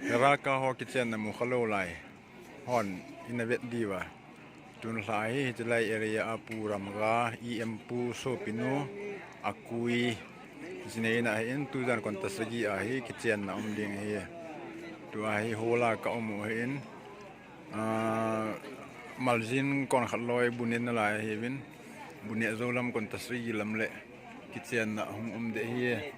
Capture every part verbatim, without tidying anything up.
Raka ho kichenna mu khalou lai. Hon, ina vet diu va. Tun lha hi, hitilai area a Pu Ramga, E M Pu Sopinu, a kui. Hiche neina hi in, tujan kon ta sagi a hi, kichenna um ding hi. Tua hi hola ka um u hi in. Ah, maljin kon khat loi bunin na lai hi vin. Bunin zo lam kon ta sagi lam le. Kichenna hung um de hi.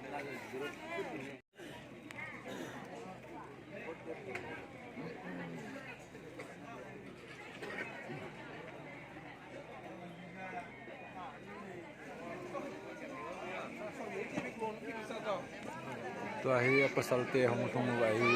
Tua hi a pasal te hung thung uva hi.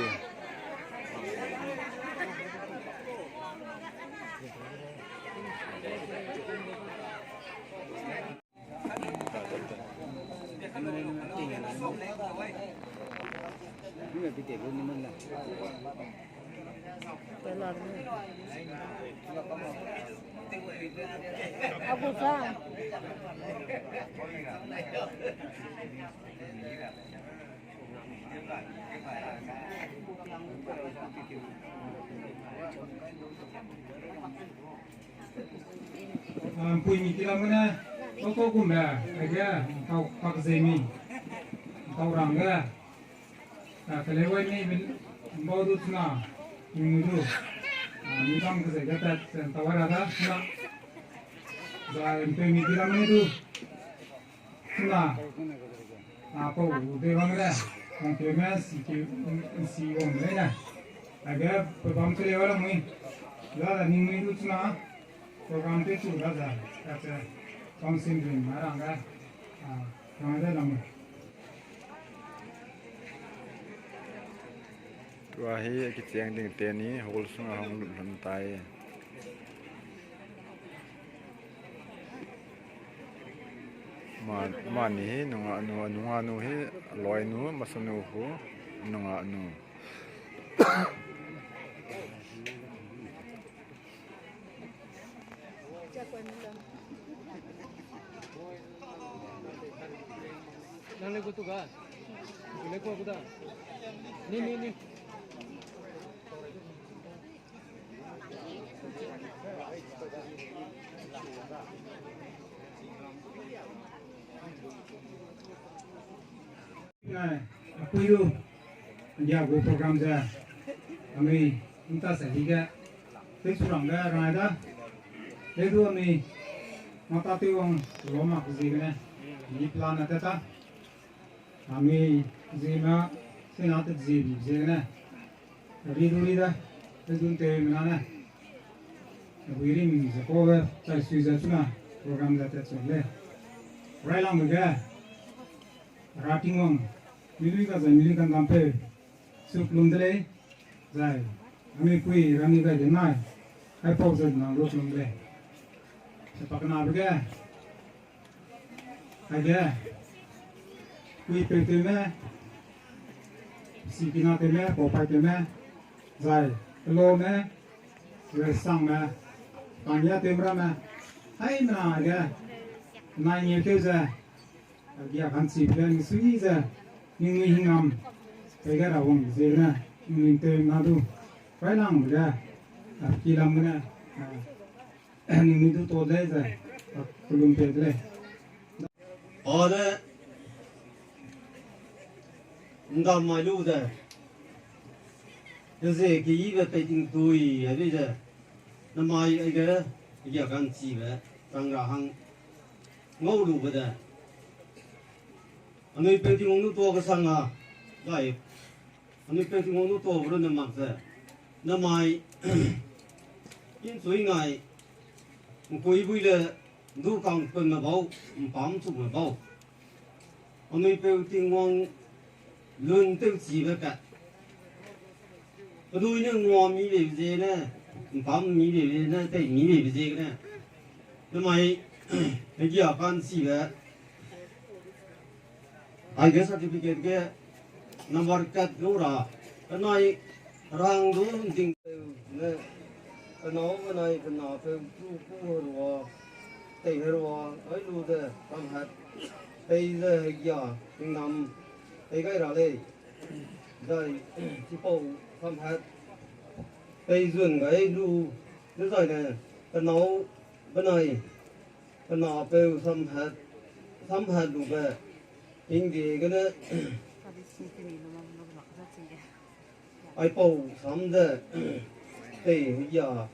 Ampui mi kilam na, ko ko kum ba, aja, tau pak zemi, tau rang ga. Ah, kale wai mi bin, bau du tuna, mi du. Ah, mi bang ka zai ga ta, tau ra ga, na. Ba, ampui mi kilam na du. Tuna. Ah, ko, de bang re. Kong ke me, si ke, si wong re na. Aga, pe bang ke le wala mui. La la ni mui du tuna. Program te tu la la. Ka te. Kong sin rin, ma rang ga. Ah, rang ga la mui. Tua hi kicheng ding teni hall sunga hung lut lhon tai. Ma, mani hi nungah nu, nungah nu hi loinu, masanu khu nungah nu. Nang le kutu ga. Ni, ni, ni. Nai, apui lu, dia go program ja, ami, unta sa higa, te surang ga rang da, te du ami, mata te wang, loma ku ji ne, ni plan ata ta, ami, ji ma, se na te ji bi ji ne, ri du ri da, te dun te mi na ne, wi ri mi ja ko ga, tai sui ja tu na, program ja te chun le, rai lang ga, Rating wang, milui ka zai, milui kan dam pe, suk lum de lei, zai, ami pui, rami ka de nai, ai pau zai nang ruk lum de. Sepak na bege, ai de, pui pe te me, si kina te me, pau pai te me, zai, lo me, resang me, pang ya te mra me, ai na ge, nai nge te zai, Agia kan chi pia ni sui ja, ni ni hingam, pega ra wong je na, ni te na du, pai lang ja, a ki lam na, a, ni ni du to le ja, a, kulum pe le. Ode, ndam mai lu ja, je ki yi be pe ting tui, a bi ja, na mai ai ga, agia kan chi be, tang ra hang, ngau lu be ja. Anui pe ti ngong nu to ka sang a. Lai. Anui pe ti ngong nu to bro na mak se. Na mai. In sui ngai. Ngkui bui le du kang pen ma bau. Mpam chu ma bau. Anui pe ti ngong lun te chi be ka. Anui ne ngom mi be je ne. Mpam mi be je ne. Te mi be je ne. Na mai. Agia kan chi be. Ai ke certificate ke number kat lo ra. Kanai rang do ding ne. Kanau kanai kana pe tu ku herwa. Tei herwa. Ai lu de kam hat. Tei de agia. Ding nam. Tei kai ra le. Dai. Ti pau. Samhat. Pei jun gai lu. Design ne. Kanau. Banai. Kana peu samhat. Samhat lu be. Hing di gane. Ai pau sam de. Tei ya.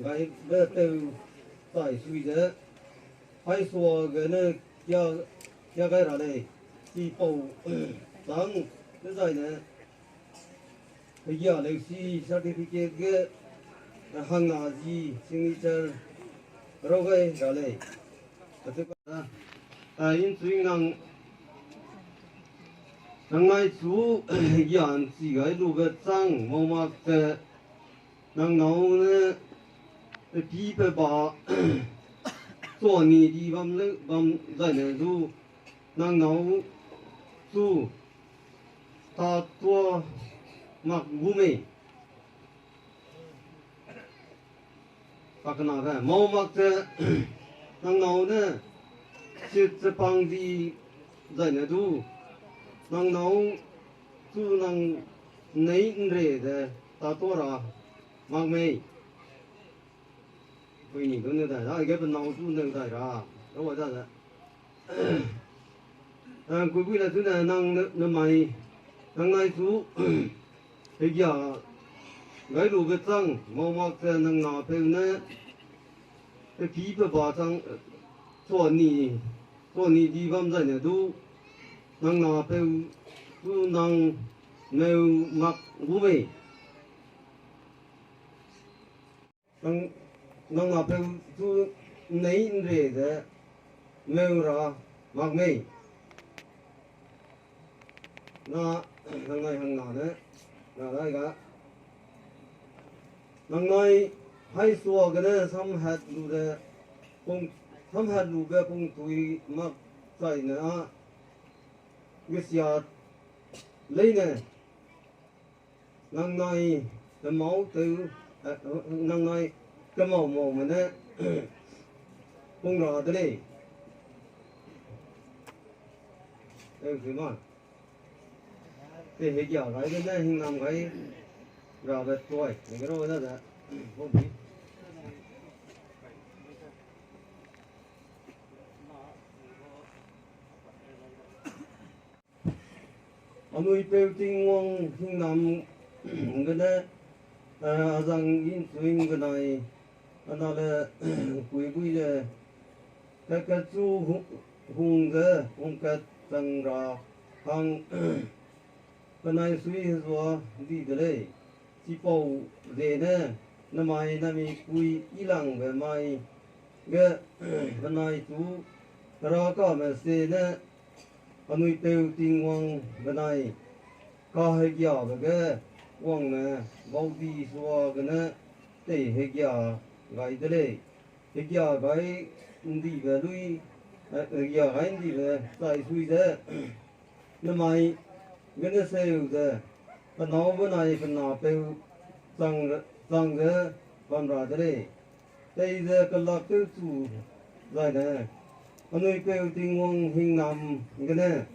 Gai de peu. Tai sui de. Hai sua gane. Kia, kia gai ra le. Ti pau. Sang. Design ne. Hia lei si certificate ge, hang na ji signature ro gai ra lei. Atu ka, a, in sui nang, nang nai su, hia an si gai lu ve chang, mo mak te, nang nau ne, pe pi pe ba, so ni di bam le, bam zai ne du, nang nau su, ta tua mak gu mei. Pakana ve, mau mak te, nang nau ne, sit se pang di, zai ne du, nang nau, tu nang nei nre de, ta tua ra, mak mei. Kui ni tu ne dai, ra, ge pa nau tu ne dai ra, ra wa da da. Ang kui kui la tu ne nang ne, ne mai, nang nai tu, he ya, gai lu ve chang, mau mak te nang na pe ne, pe pi pe ba chang, so ni, so ni di bam zai ne du, nang na pe, tu nang, meu mak gu mei. Nang, nang na peu tu nei nre de meu ra mak mei. Na, nang nai hang na ne, na lai ga. Nang nai hai sua ga ne sam hat lu de, pung, sam hat lu ga pung tui mak sai na a. Ga sia lei ne. Nang nai, ka mau teu, eh, nang nai, ka mau mau ma ne, pung ra de lei. Teu si ma. Te he kia gai de ne, hing nam gai, ra de tuai, ne ke ro de de, pung bi. Anui peu ting wang hing nam gane, eh, azang in tuing ganai, ana le kui kui le, ka ka chu hu-, hung ge, hung ka tang ra, hang, ka nai sui he zua di de lei. Sipau ve ne, na mai na mi kui i lang ve mai ge, ka nai chu, ka ra ka me se ne, anui peu ting wang ve nai, ka he gia ve ge, wang ne, bau di sua ge ne, tei he gia gai de lei, he gia gai ndi ve lui, eh, he gia gai ndi ve, sai sui de. Na mai, gana seu de, ka nau ba nai ka na peu, chang, chang de, bam ra de lei. Tei de ka lak peu chu, zai ne. Anui peu ting wang hing nam, gane.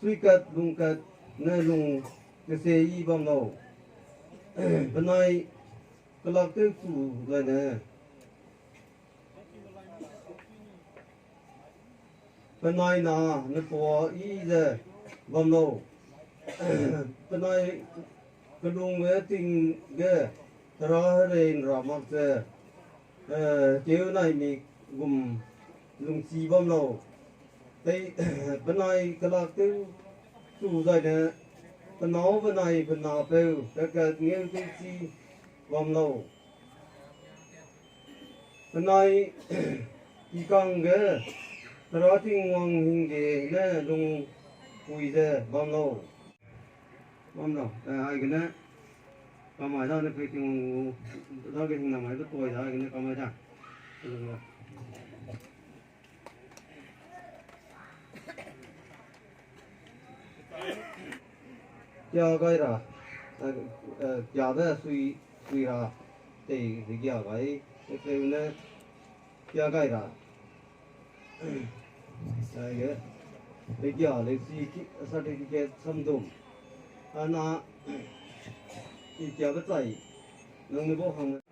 Sui kat, lung kat, ne lung, ka se i bam lo. Ba nai, ka lak peu chu, zai ne. Ka nai na, na tua i ze bam lo. Ka nai, ka lung ve ting ge, ka ra he rein ra mak ze, eh, keu nai mi gum lung chi bam lo. Tei, ka nai ka lak teu, tu zai ne, ka nau ka nai ka na peu, ka ka ngeu teu chi bam lo. Ka nai, i kang ge, ka ra ting wang hing ge, ne lung pui ze, bam lo. Bam lo, eh, ai ge ne, ka mai da ne pui ting wang, da ge hing na mai da pui da, ai ge ne ka mai da. Kia gai ra, eh, eh, kia da sui, sui ra, tei, tei kia gai, tei, tei ne, kia gai ra. Ai ge, tei kia le si ki, certificate samdum. Ana, Ki kia ba chai. Nang ni bo hang.